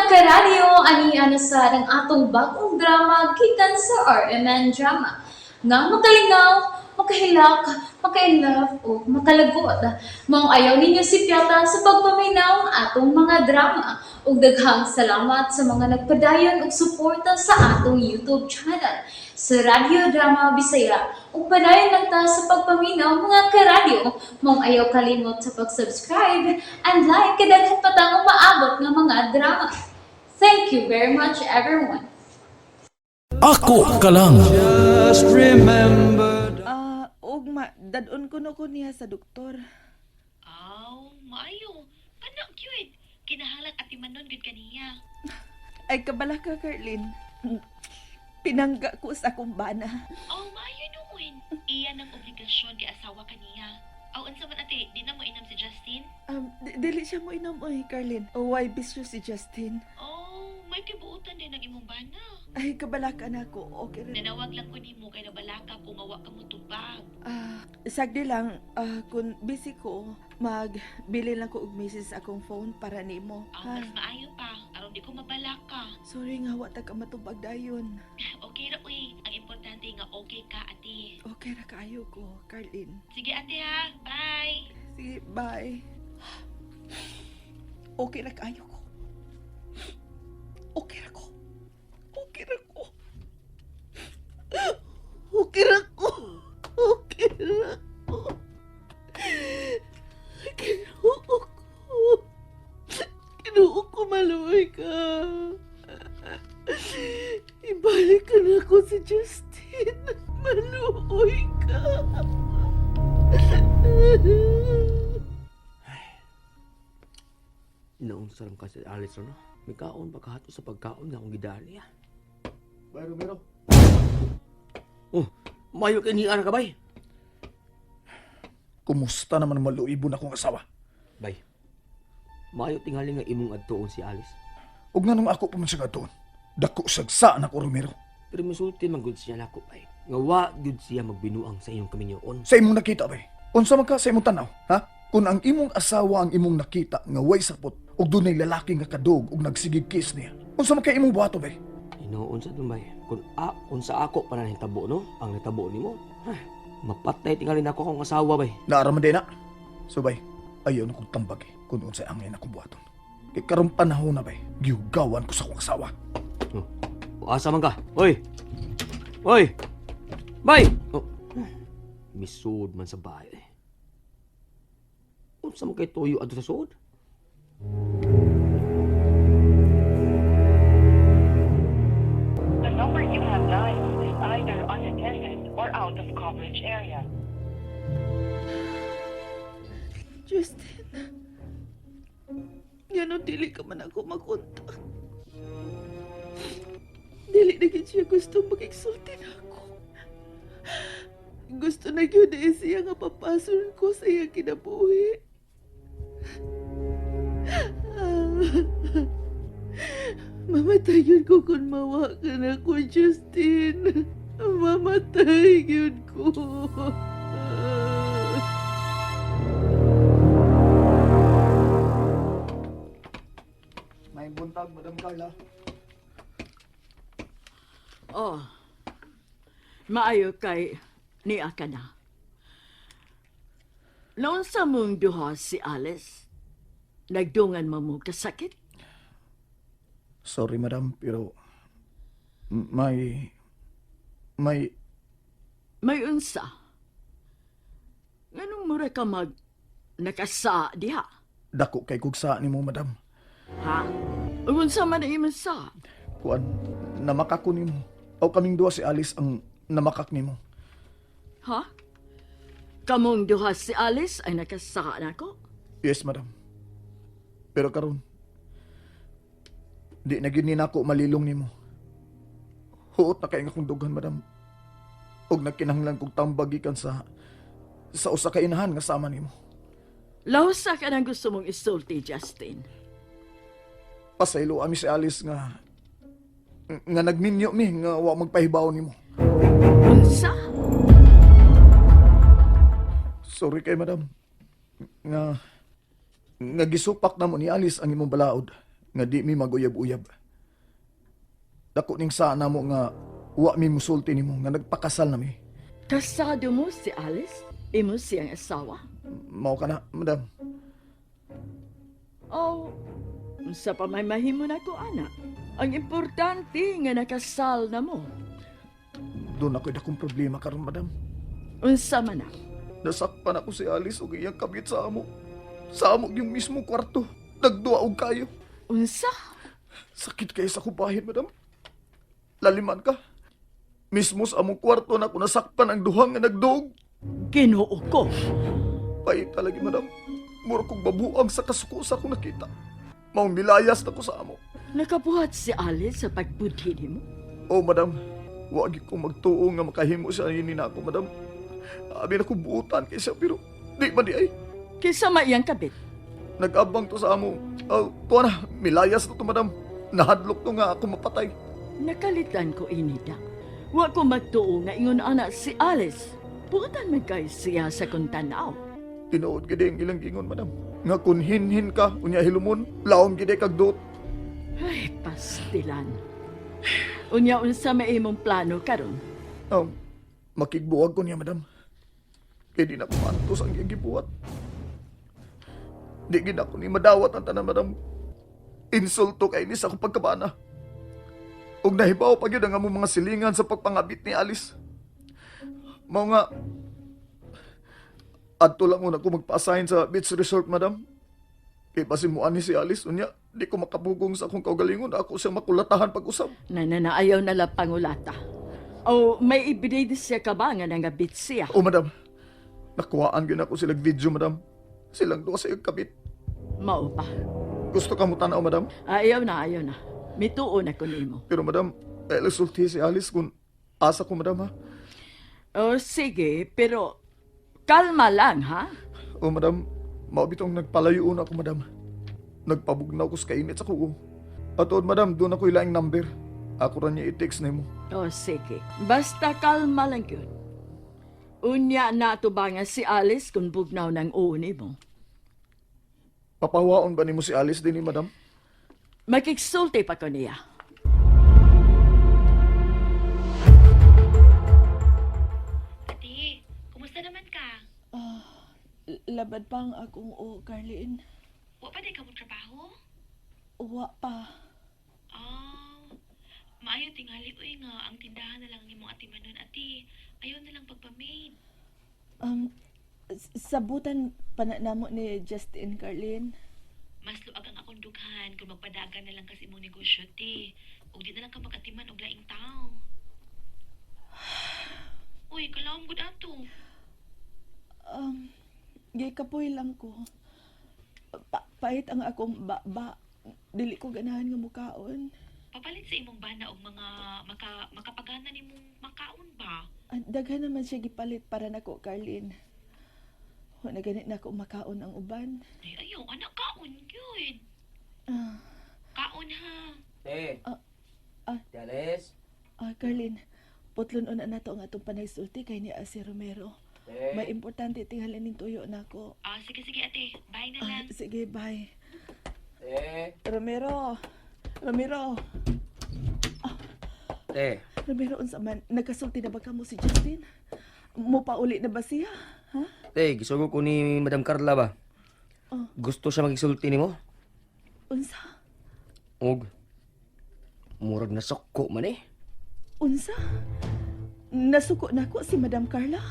Karadyo, ani na sa ang atong bagong drama gikan sa RMN Drama. Nga makalingaw, makahilak, maka-inlove o makalagot. Maong ayaw ninyo sipyata sa pagpaminaw ang atong mga drama. Ug daghang salamat sa mga nagpadayon og suporta sa atong YouTube channel sa Radyo Drama Bisaya. Ug padayon lang ta sa pagpaminaw, mga karadyo. Maong ayaw kalimot sa pag-subscribe and like kay daghan pa tang umaabot nga mga drama. Thank you very much, everyone. Ako ka lang. Just remember. Ah, ugma, dad-on ko no ko niya sa doktor. Aw, maayo. Kana cute. Kinahanglan atimanon gud kaniya. Ay, kabala ka, Carlin. Pinangga ko sa akong bana. Aw, maayo noon. Iya ng obligasyon kay asawa kaniya. Aw, unsa man ate, di na mo inam si Justin? Dili siya mo inom, oy, Carlin. Oh, why bisyo si Justin? Oh, may kibuotan din ang imong bana. Ay, kabala ka na ako. Okay rin. Nanawag lang ko nimo kay nabalaka ko nga wa ka mo tubag. Ah, sagdi lang, ah, kung busy ko, magbili lang ko og message sa akong phone para nimo. Aw, Ha? mas maayo pa aron di ko mabalaka. Sorry nga, wa ta ka matubag dayon. Okay ra uy. Ang importante nga okay ka ate. Okay ra kaayo ko, Carlin. Sige ate ha. Bye. Sige, bye. Okay ra kaayo ko. Okay ra ko. Okay ra ko. Okay ra ko. Okay ra ko. Kinuo ko. Kinuo ko, maluoy ka. Ibalik ka na ako si Justin. Maluoy ka. Noong sarang kasi Alice no? May kaon pagkahato sa pagkaon nga akong gidaan niya. Bay, Romero. Oh, mayo kay niya ka bay. Kumusta naman ang maluibon akong asawa? Bay. Mayo tingali nga imong adtuon si Alice. Ug nganong ako pa man siya gatuon? Dako sagsa na ko, Romero. Pero misulti man gud siya nako bay. Nga wa gud siya magbinuang sa inyong kaminyoon. Sa imong nakita, bay. Unsa man ka sa imong tanaw, ha? Kung ang imong asawa ang imong nakita nga way sapot ug dunay lalaki nga kadog ug nagsigig kiss niya. Unsa man kay imong buhato, bay? Inoon sa bay. Kung a kung sa ako pa na nahitabo no, ang nahitabo nimo. Ha, mapatay tingali nako akong asawa bay. Naara man din na. So, bay, ayaw na kong tambag eh, kung unsay angay na kong buhaton. Kay karong panahon na, bay, gihugawan ko sa akong asawa. Oh, asa man ka? Oy. Oy. Bay. Oh. Misud man sa bahay. Eh. Unsa man kay tuyo adto sa suod? The number you have dialed is either unattended or out of coverage area. Justin, ngano dili ka man ako makontak? Dili na gid siya gusto magigsulti nako. Gusto na gyud na siya nga papason ko sa iyang kinabuhi. Mamatay yun ko kung mawa ka na ko, Justin. Mamatay yun ko. May buntag, Madam Carla. Oh, maayo kay niya ka na. Naunsa mong duha si Alice? Nagdungan mo mo kasakit? Sorry, madam, pero may May unsa. Nganong mura ka mag nakasa diha? Dako kay kugsa nimo, madam. Ha? Ug unsa man ang imong sa? Kuan, namakak ko nimo. O kaming duha si Alice ang namakak nimo. Ha? Kamong duha si Alice ay nakasa nako? Yes, madam. Pero karon, di na gyud ni nako malilong nimo. Huot na kay nga akong dughan, madam. Og nagkinahanglan kog tambag gikan sa usa ka inahan nga sama nimo. Lahusa ka nang gusto mong isulti, Justin. Pasaylo ami si Alice nga nagminyo mi nga wa magpahibaw nimo. Unsa? Sorry kay madam. Nga gisupak na mo ni Alice ang imong balaod. Nga di mi maguyab-uyab. Dako ning sana mo nga wa mi musulti nimo nga nagpakasal na mi. Kasado mo si Alice? Imo siyang asawa? Mao ka na, madam. Oh, sa pa may mahimo na ko, anak. Ang importante nga nakasal na mo. Doon ako'y dakong problema karon, madam. Unsa man na. Nasakpan ako si Alice ug iyang kabit sa amo. Sa amo yung mismo kwarto. Nagduwa og kayo. Unsa? Sakit kayo sa kubahin, madam. Laliman ka. Mismo sa among kwarto na ako nasakpan ang duhang nga nagduog. Ginoo ko. Pait talaga, madam. Mura kong babuang sa kasuko sa akong nakita. Maong milayas na ko sa amo. Nakabuhat si Alice sa pagbudhi nimo. Oh, madam. Wag ko magtuo nga makahimo siya ini na ako, madam. Abi na ko buutan kay siya, pero di man di ay. Kinsa man iyang kabit. Nag-abang to sa amo. Oh, tuwa na, milayas na to, madam. Nahadlok to nga ako mapatay. Nakalitan ko inida. Wa ko magtuo nga ingon ana si Alice. Buotan man kay siya sa kong tanaw. Tinuod gid ang ilang gingon, madam. Nga kun hinhin ka, unya hilumon, laom gid kag duot. Ay, pastilan. Unya unsa may imong plano karon? Makigbuwag ko niya, madam. Kaya di na ko maantos ang iyang gibuhat. Di gid ako ni madawat ang tanan, madam. Insulto kay ni sa akong pagkabana. Ug nahibaw pa gyud ang among mga silingan sa pagpangabit ni Alice. Mao nga, adto lang una ko magpa-assign sa beach resort, madam. Kay basin mo ani si Alice, unya, di ko makabugong sa akong kaugalingon, ako siya makulatahan pag-usab. Nananaayaw na lang pangulata. O may ebidensya ka ba nga nangabit siya? Oh, madam. Nakuhaan gyud ako silang video, madam. Silang duha sa iyang kabit. Mao pa. Gusto ka mo tanaw, madam. Ayaw na, ayaw na. Mituo na ko nimo. Pero madam, ay sulti si Alice kung asa ko, madam, ha? O sige, pero kalma lang ha. Oh, madam, mao bitong nagpalayo una ako, madam. Nagpabugnaw ko sa kainit sa kuo. Atood, madam, doon ako ilaing number. Ako ra niya i-text nimo. O sige, basta kalma lang yun. Unya na nga si Alice kung bugnaw ng uo nimo. Papawaon ba nimo si Alice dinhi, madam? Makiksulti pa ko niya. Ate, kumusta naman ka? Labad pa ang akong o, Carlin. Wa pa di ka mo trabaho? Wa pa. Ah, maayo tingali oy nga ang tindahan na lang ang imong atimanon ate. Ayaw na lang pagpa-maid. Sabutan pa na namo ni Justin, Carlin. Mas luag ang akong dughan kung magpadagan na lang kasi imong negosyo te. Ug di na lang ka magatiman og laing tao. Uy, kalawom gud ato. Gikapoy lang ko. Pait ang akong ba. Dili ko ganahan nga mukaon. Papalit sa imong bana og mga makapagana nimong makaon ba? Ah, daghan naman siya gipalit para nako, Carlin. Wa na ganit nako makaon ang uban. Ay, ayaw, anak, kaon gyud. Ah, Kaon ha. Te. Ah, ah. Te Alice. ah, Carlin, putlon una nato ang atong panaysulti kay ni si Romero. Te. May importante tingali ning tuyo nako. Ah, sige sige ate, bye na Ah, lang. sige, bye. Te. Romero. Romero. Te. Romero, unsa man nagkasulti na ba kamo si Justin? Mo pauli na ba siya? Ha? Te, gisugo ko ni Madam Carla ba? Oh. Gusto siya magsulti nimo? Unsa? Og murag nasakko man eh. Unsa? Nasuko nako si Madam Carla?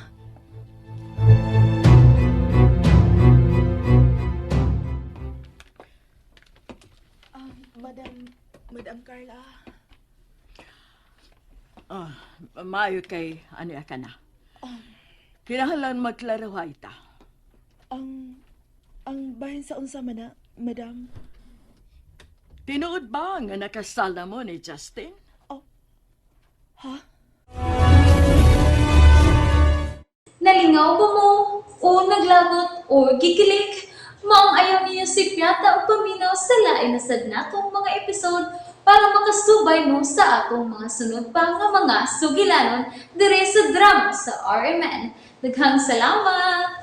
Ah, Madam, Madam Carla. Ah, maayo kay ano ka na. Kinahanglan magklaruha ita. Ang bahin sa unsa man na, Madam? Tinuod ba nga nakasal na mo ni Justin? Oh. Ha? Nalingaw ba mo? O naglagot o gikilig? Maong ayaw niyo si Piata o paminaw sa lain na sad natong mga episode para makasubay mo sa atong mga sunod pa nga mga sugilanon dire sa drama sa RMN. Daghang salamat!